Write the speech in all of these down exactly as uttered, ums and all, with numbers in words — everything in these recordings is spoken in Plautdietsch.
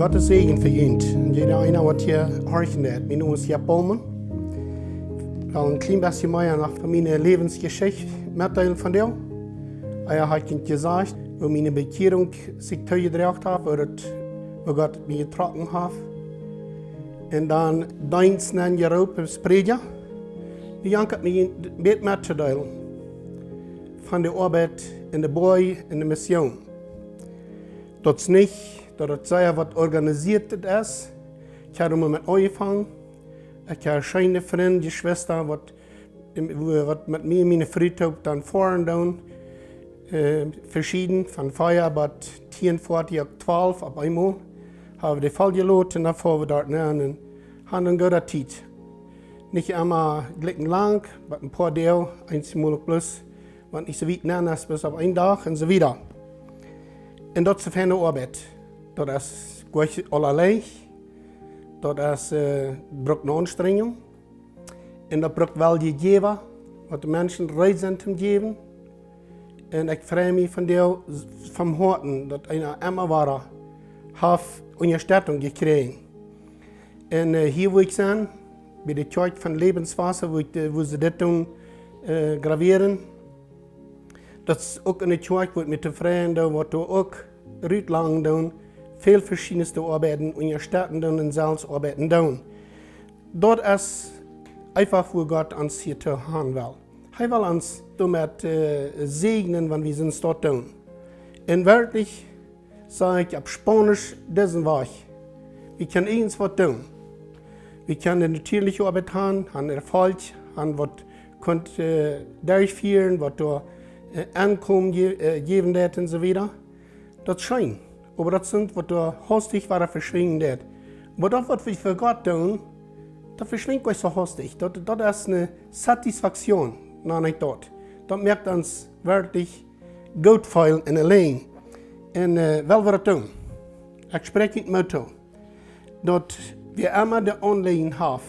Gottes Säajen fa junt un jieda eena, waut hia horchen deit. Mien Nomen es Jep Baumann. Ekj well een kjlien bät mea noch von miene Läwensjeschicht metdeelen vondoag. Ea haud ekj jesajcht, woo miene Bekjierunk sikj toojedroagen haft, woo daut, woo Gott mie jetrocken haft. Un dan Deenst nenn jeroopen aus Prädja. Dee Jank haud mie een bät mettodeelen von de Oabeit enne Boaj un de Mission. Daut es nich, daut et sea waut organisieet es. Ekj hab mau met aunjefongen. Ekj hab scheene Frind, Jeschwista, waut, waut met mie un miene Fru toop dan foaren doonen. Äh, veschieden, von vea bat tieen, foatie, uk twalf opp eemol. Hab wie dee voll jeloden, dan foaren wie doa nenn un haben eene goode Tiet. Nich emma jlikj lang, oba een poa Doag, eemol uk bloos, wan nich soo wiet nenn es, bloos opp een Dach un soo wieda. Un daut es eene feine Oabeit. Daut es goot aulawäajen. Daut es, äh, brukt eene Aunstrenjunk. Un daut brukt woll Jäwa, waut de Menschen reed sent to jäwen. Un ekj frei mie vondoag von Hoaten, daut eena emma wada haft Unjastettunk jekjräajen. Un, äh, hia, wua ekj sie, bie de Kjoakj von Läwenswota, wua ekj, äh, wua see dit doonen, äh, grawieren. Daut es uk eene Kjoakj, wua ekj mie tofräd doo, waut doa uk rutlangen doonen, väl veschiedne Oabeiten unjastetten doonen un selfst Oabeiten doonen. Daut es eefach, wua Gott ons hia to haben well. Hee well ons doamet, äh, säajnen, wan wie sent daut doonen. Un werkjlich, saj ekj opp Spaunisch, disen Wajch. Wie kjennen irjent waut doonen. Wie kjennen de natieeliche Oabeit haben, haben Erfolg, haben waut kunt, äh, derchfieren, waut doa, äh, Enkomen je-, äh, jäwen deit un soo wieda. Daut es scheen. Oba daut sent waut doa haustich wada veschwinjen deit. Oba daut, waut wie fa Gott doonen, daut veschwinjt nich soo haustich. Daut, daut es eene Satisfaktion, nenn ekj daut. Daut moakt ons werkjlich goot feelen un auleen. Un, äh, well wie daut doonen. Ekj spräakj junt Moot too. Daut wäa emma de Aunläajen haft,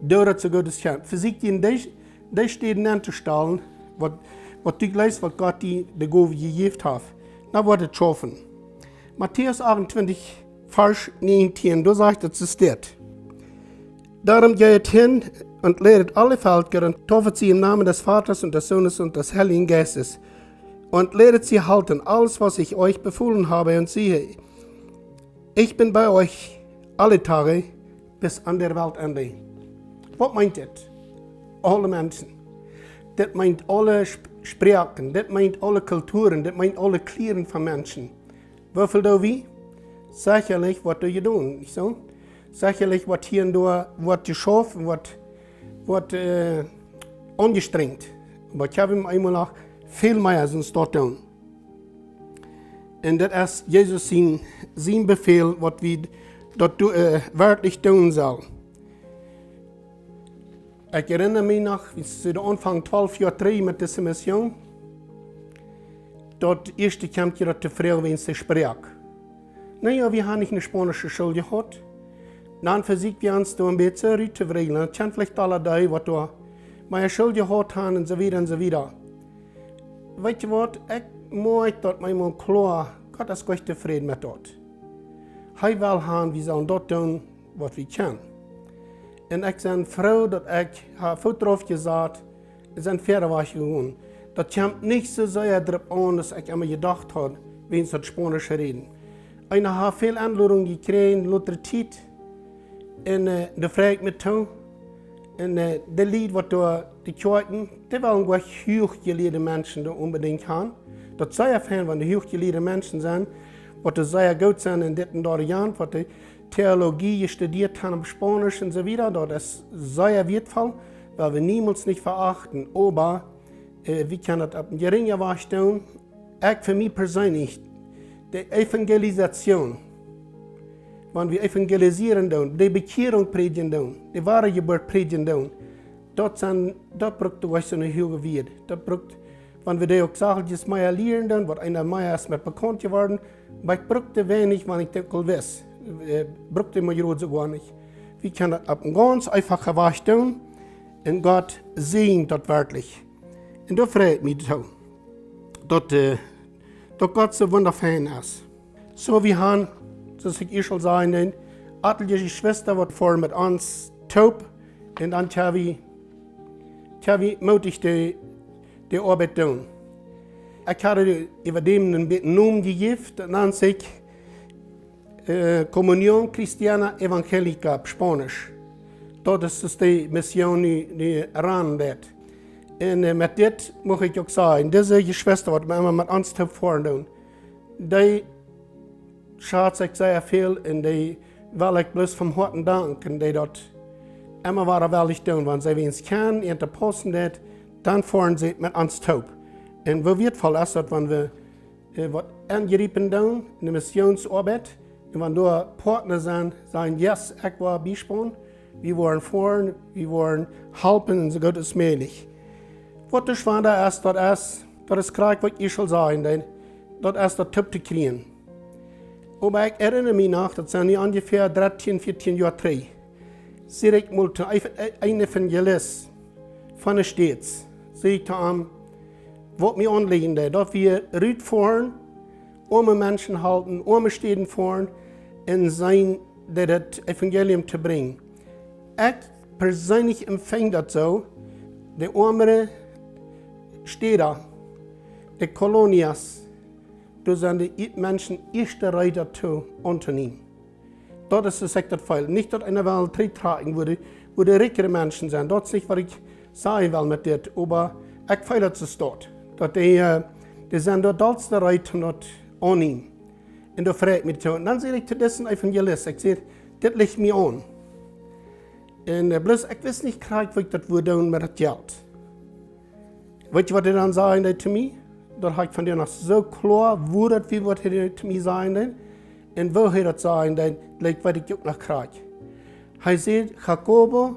doa daut soo goot aus kaun. Vesieekj die en dee, dee Städ auntoschtalen, waut, waut du jleefst, waut Gott die de Gow jejäft haft. Dan woat et schaufen. Matäus achtuntwintich, Varsch näajentieen, doa sajcht et, soo steit: Darum geht hin und lehret alle Völker und taufet sie im Namen des Vaters und des Sohnes und des Heiligen Geistes und lehret sie halten alles, was ich euch befohlen habe, und siehe, ich bin bei euch alle Tage bis an der Weltende. Waut meent dit? Aule Menschen. Dit meent aule Sp-, Sproaken, dit meent aule Kulturen, dit meent aule Klieren von Menschen. Woo väl doo wie? Sechalich woat doa jedonen, nich soo? Sechalich woat hia un doa, woat jeschauft, woat, woat, äh, aunjestrenjt. Oba ekj hab am eemol noch väl mea aus ons daut doonen. Un daut es Jesus sien, sien Befäl, waut wie daut do-, äh, werkjlich doonen sellen. Ekj erinna mie noch, aus ekj aunfunk twalf Joa trigj met dise Mission, daut ieeschte kjeem je daut to froagen wäajen de Sproak. Na jo, wie haben nich eene spaunische School jehaut. Dan vesieekj wie ons doa een bät rut to wrieen. Daut kjennen veleicht aule dee, waut doa mea School jehaut haben un soo wieda un soo wieda. Weetst du waut, ekj moak daut mie mau kloa, Gott es goot tofräd met daut. Hee well haben, wie sellen daut doonen, waut wie kjennen. Un ekj sie froo, daut ekj hab Foot doaropp jesat un sie wieda wajch jegonen. Daut kjemt nich soo sea doaropp aun, aus ekj emma jedocht haud, wäajen daut Spaunische räden. Eena haft väl Enlodungen jekjräajen, lota Tiet. Un, äh, doa frei ekj mie too. Un, äh, de Lied, waut doa, de Kjoakjen, dee wellen goa nich huachjelieede Menschen doa onbedinjt haben. Daut es sea fein, wan doa huachjelieede Menschen sent, waut doa sea goot sent en dit un daut, waut de Theologie jestudieet haben opp Spaunisch un soo wieda. Daut es sea wieetvoll, well wie niemols nich veachten. Oba, äh, wie kjennen daut opp eenen jerinjen Wajch doonen. Ekj fa mie perseenlich, de Evangelisation, wan wie evangelisieren doonen, de Bekjierunk prädjen doonen, de Wadajeburt prädjen doonen, daut sent, daut brukt doch soone huage Wieed. Daut brukt, wan wie dee uk sacheltjes mea lieren doonen, waut eena mea es met bekaunt jeworden, oba ekj brukt dee weinich, wan ekj daut aul wist, äh, brukt dee mau jrod soo goa nich. Wie kjennen daut opp eenen gaunz eenfachen Wajch doonen un Gott säajent daut werkjlich. Un doa frei ekj mie too, daut, äh, daut Gott soo wundafein es. Soo, wie haben soo aus ekj ieescht aul säd, dan atelje Jeschwista waut foaren met ons toop. Un dan kjenn wie, kjenn wie mootich de, de Oabeit doonen. Ekj haud äwa däm een bät Nomen jejäft, daut nand sikj äh, Comunión Cristiana Evangélica opp Spaunisch. Daut es dus de Mission, dee, dee ran deit. Un äh, met dit mucht ekj uk sajen, dise Jeschwista waut emma met ons toop foaren doonen, dee schätz ekj sea väl un dee well ekj bloos von Hoaten danken, dee daut emma wada wellich doonen, wan see wäms kjennen, an to paussen deit, dan foaren see met ons toop. Un woo wieetvoll es daut, wan wie äh, waut aungriepen doonen, enne Missionsoabeit. Un wan doa Partner sent, sajen: "Yes, ekj woa biespaunen, wie woaren foaren, wie woaren halpen un soo goot aus mäajlich." Waut de Schwanda es, daut es, daut es krakjt waut ekj aul säd, daut, daut es daut toop to kjrieen. Oba ekj erinna mie noch, daut sent nu onjefäa dartieen, vieetieen Joa trigj, säd ekj mol to een, een Evangelist von de States, säd ekj to am, waut mie aunlijen deed, daut wie rutfoaren, oame Menschen halpen, oame Städen foaren un seenen, daut Evangelium to brinjen. Ekj perseenlich emfunk daut soo, de oamere Städen, de Colonias, doa sent de Menschen ieescht reed to auntonämen. Daut es, soo aus ekj daut feel. Nich daut eena well trigj trakjen, wua de, wua de rikjere Menschen sent. Daut es nich waut ekj sajen well met dit, oba ekj feel daut soo staut. Daut dee, äh, dee sent daut dollste reed om daut aunnämen. Un doa frei ekj mie too. Un dan säd ekj to disen Evangelist, ekj säd: "Dit licht mie aun." Un äh, bloos, ekj wist nich krakjt waut ekj daut wudd doonen met daut Jelt. Weetst waut hee dan säd to mie? Daut haud ekj vondoag noch soo kloa, woo daut wia, waut hee to mie säd. Un woo hee daut säd, daut weet ekj uk noch krakjt. Hee säd: "Jacobo,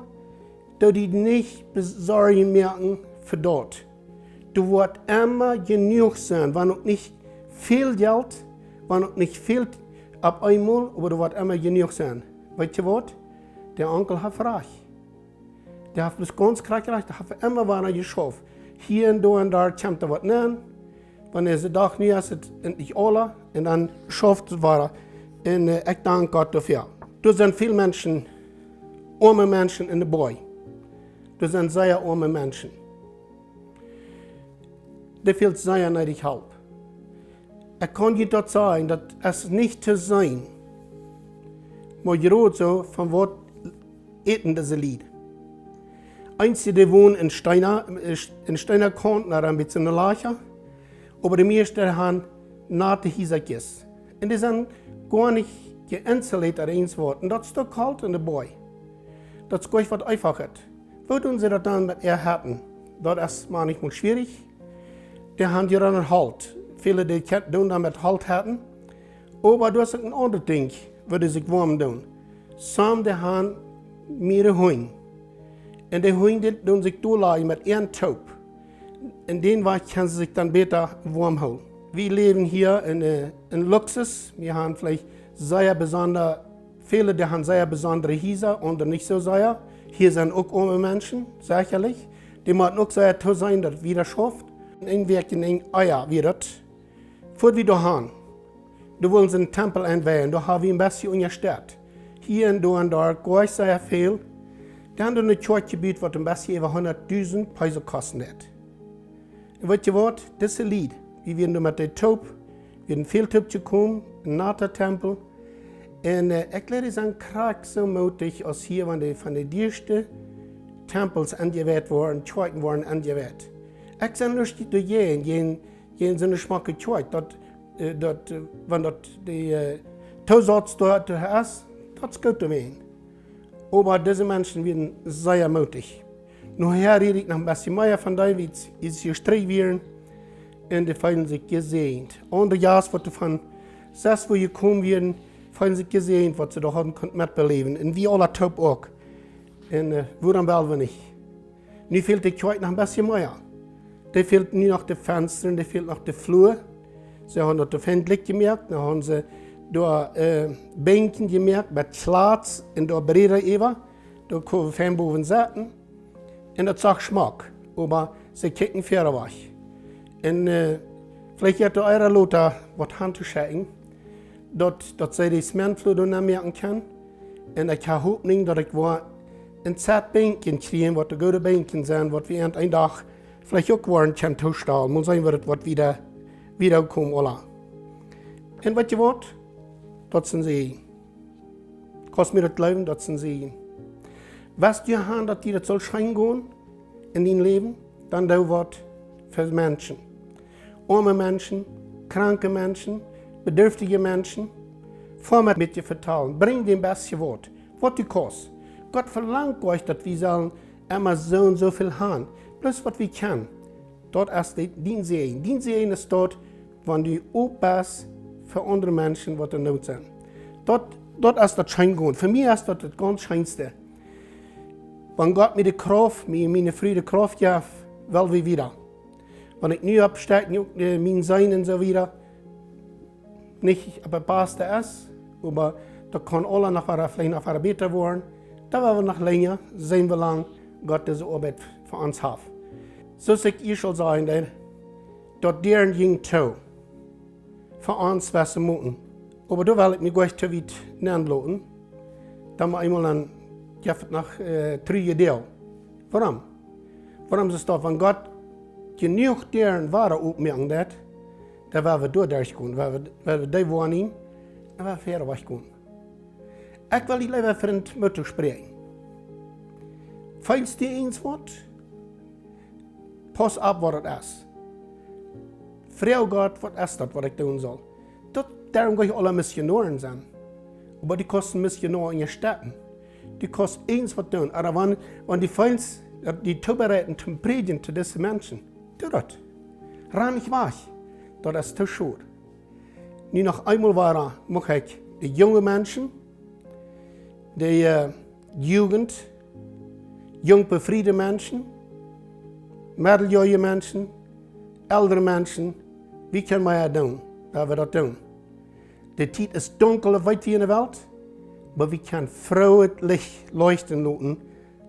doo die nich Sorjen moaken fa daut. Doa woat emma jenuach sennen, wan uk nich väl Jelt, wan uk nich väl opp eemol, oba doa woat emma jenuach sennen." Weetst waut? De Onkel haft rajcht. Dee haft bloos gaunz krakjt rajcht, dee haft emma wada jeschauft. Hia un doa un doa kjemt doa waut nenn. Wan hee sajcht: "Nu es et endlich aula", un dan schauft hee wada. Un äh, ekj dank Gott doafäa. Doa sent väl Menschen, oame Menschen enne Boaj. Doa sent sea oame Menschen. Dee fält sea needich Help. Ekj kaun die daut sajen, daut es nich to seenen. Mau jrod soo, von waut äten dise Lied? Eenje, dee wonen en Steena, äh, en Steena Kaunt, na een bät lajcha, oba de mieeschte han nate Hiesakjes. Un dee sent goa nich jeinsulated ooda irjentwaut. Un daut es uk kolt enne Boaj. Daut es goa nich waut eefachet. Woo doonen see daut dan met äa Heeten? Daut es maunchmol schwierich. Dee han je dan Holt. Väle, dee kje-, doonen dan met Holt heeten. Oba doa es uk een aundret Dinkj, woo dee sikj woam doonen. Some, dee han mea Hunj. Un dee Hunj, dee doonen sikj dollajen met een Toop. Un dän Wajch kjennen see sikj dan bäta woam hoolen. Wie läwen hia en, äh, en Luxus. Wie han veleicht sea besonda Väle, dee han sea besondre Hiesa, aundre nich soo sea. Hia sent uk oame Menschen, sechalich. Dee motten uk sea tooseenen, daut wie daut schaufen. Een Wäakj en een Ea wia daut. Foat wie doa han. Doa wullen see een Tempel enwiejen. Doa ha wie een bät unjastett. Hia un doa un doa, goa nich sea väl. Dan doa ne Kjoakj jebut, waut een bät äwa hundatdusent Peso kosten deed. Un weetst waut? Dise Lied, wie wieren doa met de Toop, wie wieren väl toop jekomen, en nata Tempel. Un äh, ekj leet die sennen, krakjt soo mootich aus hia, wan dee von de ieeschte Tempels aunjewieet worden, Kjoakjen worden aunjewieet. Ekj sie nuscht doajäajen, jäajen, jäajen soone schmocke Kjoakj, daut, äh, daut, äh, wan daut de äh, Toosatz doa, doa es, daut es goot doawäajen. Oba dise Menschen wieren sea mootich. Nohäa räd ekj noch een bät mea von dee, wiels see hia trigj wieren. Un dee feelen sikj jesäajent. Aundre Jast, waut doa von sest wua jekomen wieren, feelen sikj jesäajent, waut see doa hauden kunt metbeläwen. Un wie aula toop uk. Un äh, wuarom well wie nich? Nu fält de Kjoakj noch een bät mea. Dee fält nu noch de Fensta, dee fält noch de Flua. See han daut doa fein jlikj jemoakt, dan han see doa äh, Benkjen jemoakt met Kjlatz un doa Bräda äwa. Doa kunn wie fein bowen setten. Un daut sach schmock, oba see kjikjten wieda wajch. Un äh, veleicht jeit doa eena lota waut han to schekjen. daut, daut see dise Sintflut doa nenn moaken kjennen. Un ekj hab Hopninj, daut ekj woa een Sett Benkjen kjrieen, waut de goode Benkjen sent, waut wie an een Dach veleicht uk woaren kjennen tostalen. Mott seenen, waut et, waut wieda, wieda komen, aula. Un weetst du waut? Daut es een Säajen. Kaust mie daut jleewen, daut es een Säajen. West du han, daut die daut saul scheen gonen en dien Läwen, dan doo waut fa Menschen. Oame Menschen, kranke Menschen, bedurftje Menschen. Foa met, met die vetalen. Brinj dän bät waut. Waut du kaust. Gott velangt nich, daut wie sellen emma soo un soo väl han. Bloos waut wie kjennen. Daut es de, dien Säajen. Dien Säajen es daut, wan du op best fa aundre Menschen, waut en Noot sent. Daut, daut es daut scheen gonen. Fa mie es daut daut gaunz scheenste. Wan Gott mie de Krauft, mie, miene Fru de Krauft jeft, well wie wieda. Wan ekj nu oppstonen, uk, äh, mien Sennen un soo wieda, nich opp daut baste es, oba daut kaun aula noch wada, veleicht noch wada bäta woaren. Dan woa wie noch lenja seenen, woo lang Gott dise Oabeit fa ons haft. Soo aus ekj ieescht aul säd, daut Däaren jinjen too. Fa ons wesse motten. Oba doa well ekj mie nich too wiet nenloten. Dan mau eemol dan jeft et noch, äh, trurje Deel. Wuarom? Wuarom es daut, wan Gott jenuach Däaren wada opmoaken deit, dan woa wie doa derchgonen, woa wie, woa wie dee woanemen un woa wie wieda wajchgonen. Ekj well die, leewa Frint, Moot toospräakjen. Feelst du eent waut? Pauss opp, waut daut es. Froag Gott, waut es daut, waut ekj doonen saul? Daut, doarom gonen aule Missionoaren sennen. Oba du kaust een Missionoa enjestetten. Du kaust eent waut doonen. Oba wan, wan du feelst, daut die toobereiden toom prädjen to dise Menschen, doo daut. Ran nich wajch. Daut es too schod. Nu noch eemol wada, mucht ekj de junge Menschen, de, äh, Jugend, jung befriede Menschen, meddeljäajrige Menschen, elre Menschen, wie kjennen mea doonen, wan wie daut doonen. De Tiet es dunkel, weet wie, en de Welt, oba wie kjennen froohet Licht leuchten loten,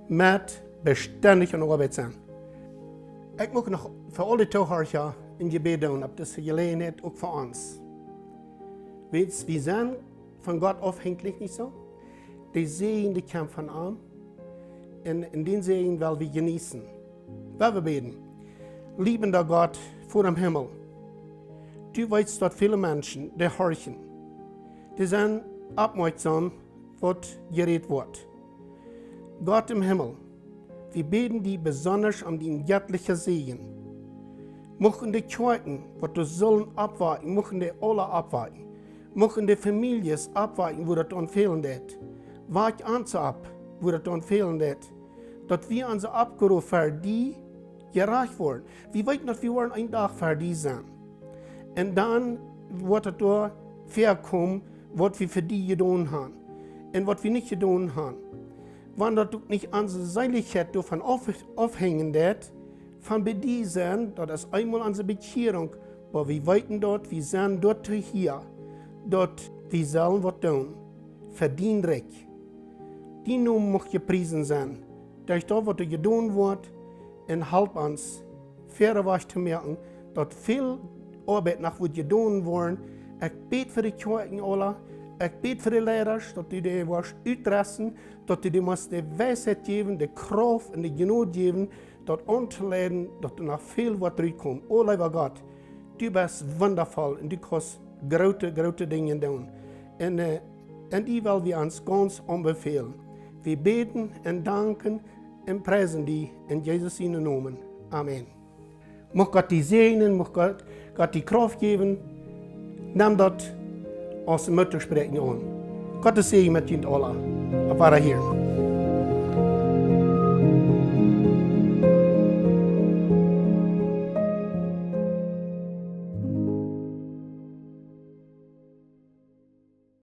met bestendich aun Oabeit sennen. Ekj mucht noch fa aule Toohorcha een Jebäd doonen opp dise Jeläajenheit, uk fa ons. Wiels wie sent von Gott aufhenjlich, nich soo? De Säajen, dee kjemt von am. Un, un dän Säajen well wie jeneeten. Woa wie bäden. Liebender Gott, Voda em Himmel, du weetst, daut väle Menschen, dee horchen, dee sent oppmoakjsom, waut jerät woat. Gott em Himmel, wie bäden die besonda om dien jettlichen Säajen. Muchten de Kjoakjen, waut doa sellen oppwaken, muchten dee aula oppwaken. Muchten de Famieljes oppwaken, wua daut aun fälen deit. Wakj ons opp, wua daut aun fälen deit. Daut wie onse Oppgow fa die jerajcht woaren. Wie weeten, daut wie woaren een Dach fa die sennen. Un dan woat et doa väakomen, waut wie fa die jedonen haben un waut wie nich jedonen haben. Wan daut uk nich onse Seelichkjeit doavon auf-, aufhenjen deit, von bie die sennen, daut es eemol onse Bekjierunk, oba wie weeten daut, wie sent doatoo hia, daut wie sellen waut doonen fa dien Rikj. Dien Nomen mucht jepriesen sennen, derch daut, waut doa jedonen woat, un help ons, wieda wajch to moaken, daut väl Oabeit noch woat jedonen woaren. Ekj bäd fa de Kjoakjen aula, ekj bäd fa de Leidasch, daut du dee woascht utrusten, daut du dee motst de Weisheit jäwen, de Krauft un de Jnod jäwen, daut auntoleiden, daut doa noch väl woat rutkomen. O leewa Gott, du best wundavoll un du kaust groote, groote Dinja doonen. Un, äh, un die well wie ons gaunz aunbefälen. Wie bäden un danken un priesen die en Jesus sienen Nomen. Amen. Mucht Gott die säajnen, mucht Gott, Gott die Krauft jäwen. Nem daut aus een Moot toospräakjen aun. Gottes Säajen met junt aula. Opp Wadahieren.